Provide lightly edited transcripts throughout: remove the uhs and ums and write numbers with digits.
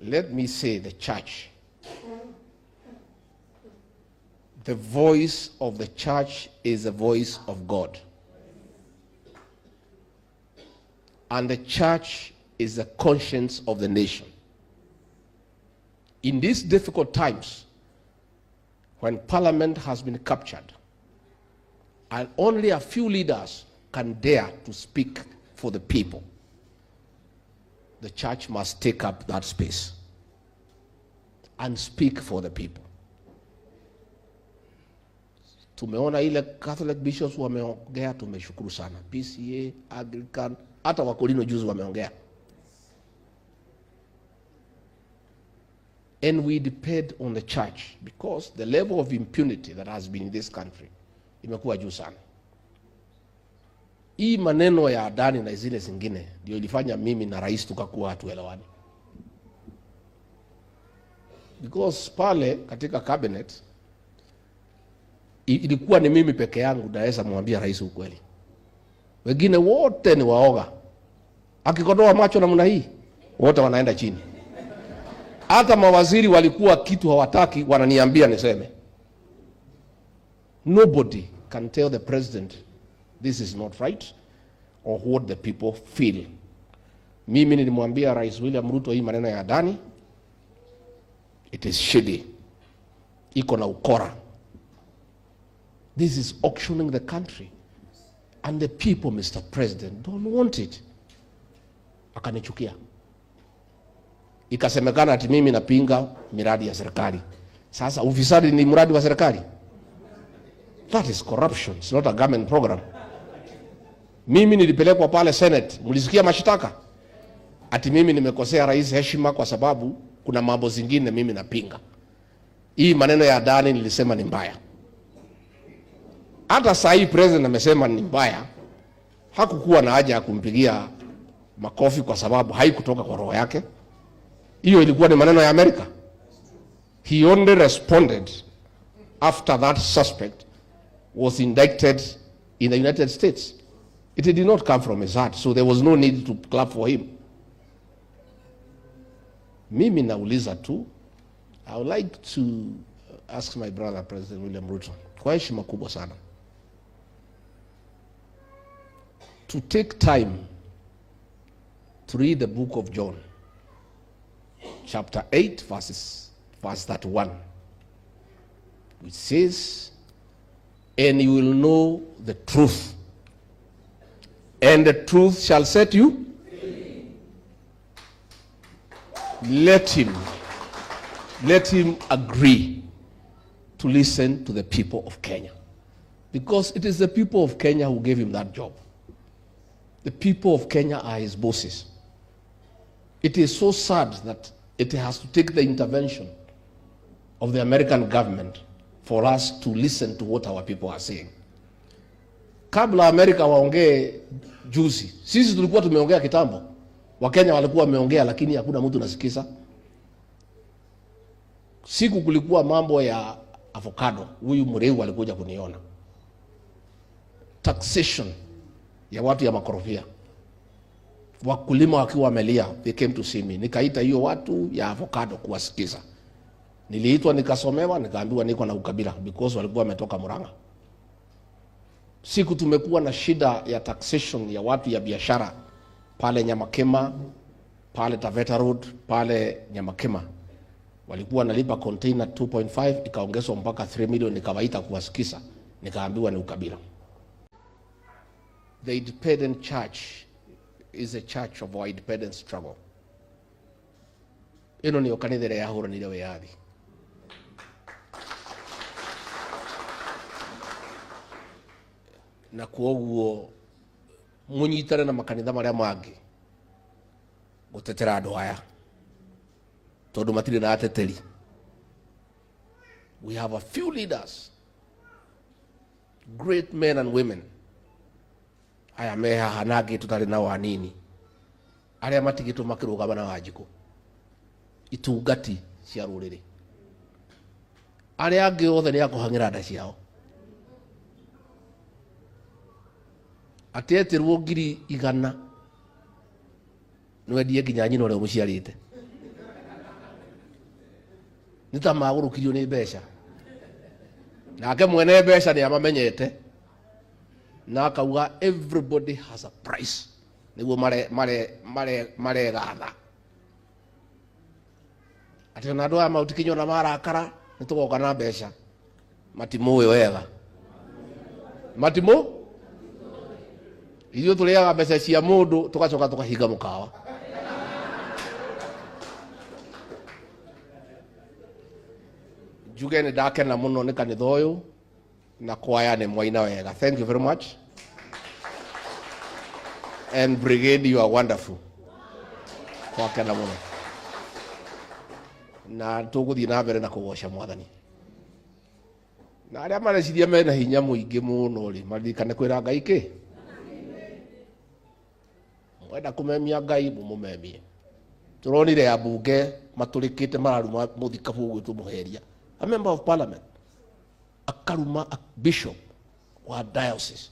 Let me say the church, the voice of the church is the voice of God. And the church is the conscience of the nation. In these difficult times, when parliament has been captured, and only a few leaders can dare to speak for the people, the church must take up that space and speak for the people. Tumeona ile Catholic bishops wameongea, tumeshukuru sana. PCA, Anglican, hata Wakorino juzi wameongea. And we depend on the church because the level of impunity that has been in this country imekuwa juu sana. Hii maneno ya Adani na zile zingine ndio ilifanya mimi na rais tukakuwa hatuelewani, because pale katika cabinet ilikuwa ni mimi peke yangu naweza mwambia rais ukweli, wengine wote ni waoga. Akikodoa macho namna hii, wote wanaenda chini. Hata mawaziri walikuwa kitu hawataki, wananiambia niseme. Nobody can tell the president this is not right or what the people feel. Mimi nilimwambia Rais William Ruto hii maneno ya Adani, it is shady, iko na ukora. This is auctioning the country and the people, Mr. President, don't want it. Akanichukia. Ikasemekana ati mimi napinga miradi ya serikali. Sasa ufisadi ni mradi wa serikali? That is corruption. It's not a government program. Mimi nilipelekwa pale Senate, mlisikia mashtaka ati mimi nimekosea rais heshima kwa sababu kuna mambo zingine mimi napinga. Hii maneno ya Adani nilisema ni mbaya. Hata saa hii president amesema ni mbaya, hakukuwa na haja ya kumpigia makofi kwa sababu haikutoka kwa roho yake. Hiyo ilikuwa ni maneno ya Amerika. He only responded after that suspect was indicted in the United States. It did not come from his heart, so there was no need to clap for him. Mimi nauliza tu, I would like to ask my brother President William Ruto kwa heshima kubwa sana to take time to read the book of John chapter 8 verses, verse 31 which says and you will know the truth and the truth shall set you let him let him agree to listen to the people of Kenya because it is the people of Kenya who gave him that job the people of Kenya are his bosses it is so sad that it has to take the intervention of the American government for us to listen to what our people are saying. Kabla Amerika waongee juzi, sisi tulikuwa tumeongea kitambo. Wakenya walikuwa wameongea, lakini hakuna mtu nasikiza. Siku kulikuwa mambo ya avocado, huyu Mureu alikuja kuniona, taxation ya watu ya makorofia, wakulima wakiwa wamelia, they came to see me. Nikaita hiyo watu ya avocado kuwasikiza. Niliitwa nikasomewa, nikaambiwa niko na ukabila because walikuwa wametoka Murang'a. Siku tumekuwa na shida ya taxation ya watu ya biashara pale Nyamakema, pale Taveta Road, pale Nyamakema walikuwa wanalipa container 2.5 ikaongezwa mpaka 3 million. Nikawaita kuwasikiza, nikaambiwa ni ukabila. The independent church is a church of our independence struggle. Ĩno nĩyo kanitha ĩrĩa yahũranire wĩyathi. Na kwoguo mũnyitane na makanitha marĩa mangĩ gũtetera andũ aya tondũ matirĩ na ateteri. We have a few leaders, great men and women aya me haha na angĩ tũtarĩ nao anini arĩa matigĩtwo makĩrũgama na Wanjikũ itungati cia rũrĩrĩ arĩa angĩ othe nĩ akũhang'ĩra nda ciao atĩ etirwo 100,000 nwendie nginya nyina ũrĩa ũmũciarĩte. Nĩ ta magũrũkirio nĩ mbeca. Nake mwene mbeca nĩ amamenyete na akauga everybody has a price nĩguo mare mare mare maregatha atĩ ona andũ aya mautikinywo na marakara nĩ tũgoka na mbeca matimũĩ wega matimũ ithuĩ tũrĩaga mbeca cia mũndũ tũgacoka tũkahinga mũkawa njuge nĩ ndakena mũno nĩ kanitha ũyũ na kwaya nĩ mwaina wega thank you very much and brigade you are wonderful twakena mũno na tũgũthiĩ na mbere na kũgoca mwathani na arĩa mareciria mena hinya mũingĩ mũno rĩ maririkane kwĩra ngai kĩ mwenda kũmemia ngai mũmũmemie tũronire ambunge matũrĩkĩte mararuma mũthikabu ũgwĩtwo mũheria a member of parliament akaruma a bishop wa diocese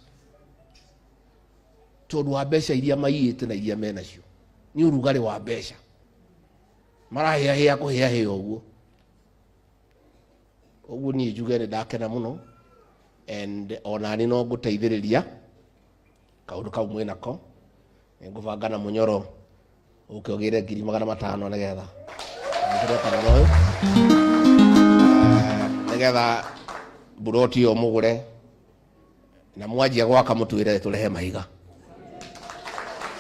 tondũ wa mbeca iria maiyĩte na iria menacio nĩ ũrugarĩ wa mbeca marahĩahĩa kũhĩahĩa ũguo ũguo niĩ njuge nĩ ndakena mũno and onani no ngũteithĩrĩria kaũndũ kau mwĩ nako nĩngũbanga na mũnyoro ũke ũgĩre 500,000 nĩgetha njĩkĩre kanitha ũyũ Eh, nĩgetha mburoti ĩyo mũgũre na mwanjia gwaka mũtwĩre tũrehe mahiga.